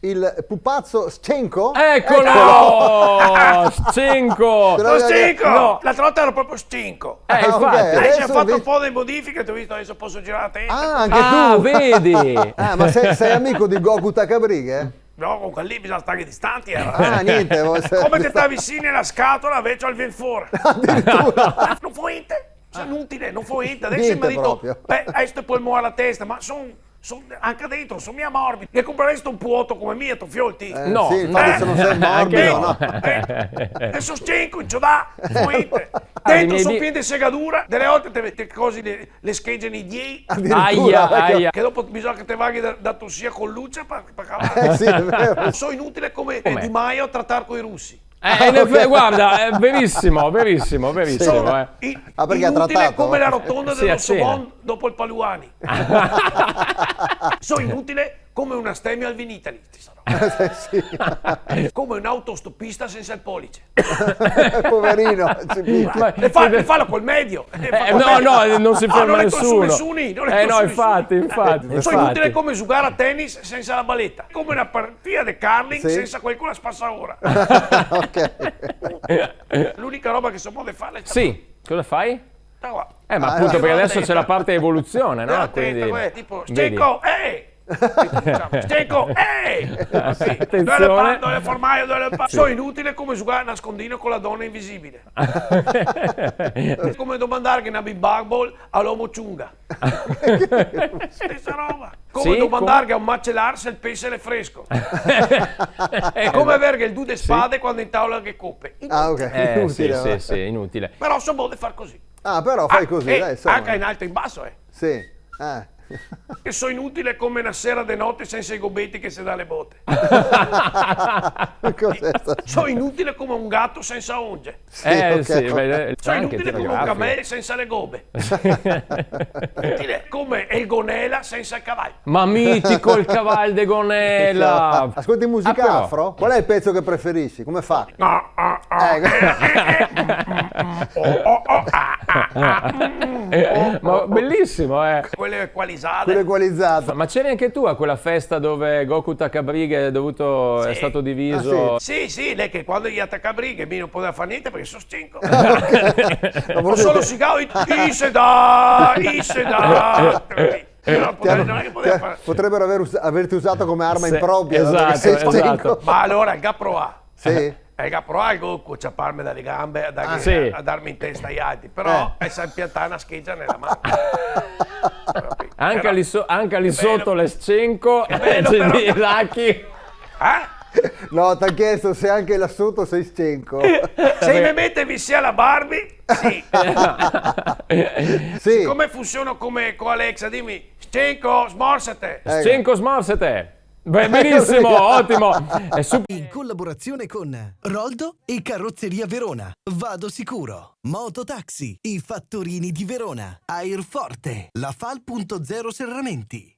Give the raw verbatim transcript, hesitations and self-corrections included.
Il pupazzo Scenco? Eccolo! Eccolo! Scenco! Però... Lo Scenco! No. L'altra volta era proprio Scenco. Eh, ah, infatti. Ok, adesso ho fatto un po' di modifiche, ti ho visto, adesso posso girare a testa. Ah, anche tu! Ah, vedi! Ah, ma sei, sei amico di Goku Takabrighe? No, con quel lì bisogna stare distanti, eh. Ah, niente, vuoi essere... Come che ti avvicini la scatola, invece al vien fuori. Addirittura. No fa gnente, son inutile, no fa gnente. Adesso mi ha detto, proprio. Beh, adesso te puoi muovere la testa, ma son, son, anche dentro, son mia morbido. Che compreresti un puoto come mio, to fiol, ti? Eh, no, sì, infatti, no. Se non sei morbido, no. Eh, adesso Scenco, non ci dà, no fa gnente. Dentro son pieni di segadura, delle volte te, te cosi le, le schegge nei diei. Addirittura, aia, aia. Che dopo bisogna che te vaghi da, da to zia con Lucia pa, pa cavar. Eh, sì, è vero. Son inutile come, eh, Di Maio a tratar coi russi. Eh, in eff-, guarda, è verissimo, verissimo, verissimo, eh. Son in-, inutile come la rotonda del Rossomon dopo il Paluani. Son inutile come un astemio al Vinitaly. Sì. Come un autostopista senza il pollice. Poverino, ci picchia. Ma... E fa, e falo col medio. Eh, no, no, non si ferma nessuno. No, no, infatti, infatti. Son inutile come giocare a tennis senza la baleta. Come una partita di curling senza quel con la spassaora. Ok. L'unica roba che so de fare... Sì, cosa fai? Sta qua. Eh, ma appunto, perché adesso c'è la parte evoluzione, no? Quindi, tipo, vedi. Scenco, eh! Scenco, eh! Sì. Attenzione. Dove le pa-, dove le formaio, dove le pa-, sì. Son inutile come giocare a nascondino con la donna invisibile. Come domandarghe una Big Bubble a l'omo ciunga. Stessa roba. Come domandarghe a un macelar se el pese l'è fresco. Come averghe el du de spade quando in tavola ghe cope. Ah, ok. Eh, sì, sì, sì, inutile. Però so bon de far cusì. Ah, però fai cusì, eh, dai, insomma. Anca in alto e in baso, eh. Sì, eh. Che so inutile come na sera de note sensa i gobeti che se dà le bote. Cos'è sta... So inutile come un gato sensa onge. Sì, eh, ok, sì, ok. Beh, eh, so inutile come un camel sensa le gobe. Inutile come el Gonela sensa el caval. Ma mitico el caval de Gonela! Ascolti musica afro? Ah, però. Qual è il pezzo che preferisci? Come fa? Ah, ah, ah. Ecco. Eh, eh, eh, mm, mm, mm. Oh, oh, oh, ah, ah, ah, mm, mm, oh, oh, oh. Ma bellissimo, eh. Quello equalizzato. Quello equalizzato. Ma c'eri anche tu a quella festa dove Goku Takabrighe è dovuto, è stato diviso? Sì. Ah, sì. Sì, sì, l'è che quando i Takabrighe mi no podeva far gnente perché so Scenco. Ok. Ma solo sigao i, i se dà, i se dà. Però no podeva, no è che podeva far. Ti hanno, ti ha-, potrebbero aver us-, averti usato come arma impropria, no? Perché sei Scenco. Esatto, esatto. Ma alora el ga provà. Sì? Eh, el ga provà el Goku a ciaparme da le gambe, a darghe, a darme in testa ai altri. Però el s'è impiantà na schegia nela man. Capì? Anca lì so-, anca lì soto l'è Scenco, che belo, però. Lucky. Eh? No, t'ha chiesto se anche là sotto sei Scenco. Se i me mete visin a la Barbie, sì. Sì. Sicome funsiono come co Alexa, dime, "Scenco, smorsete." Ecco. Scenco, smorsete. Beh, benissimo, ottimo. È super. In collaborazione con Roldo e Carrozzeria Verona, Vado Sicuro, Mototaxi, i fattorini di Verona, Airforte, La Fal punto zero Serramenti.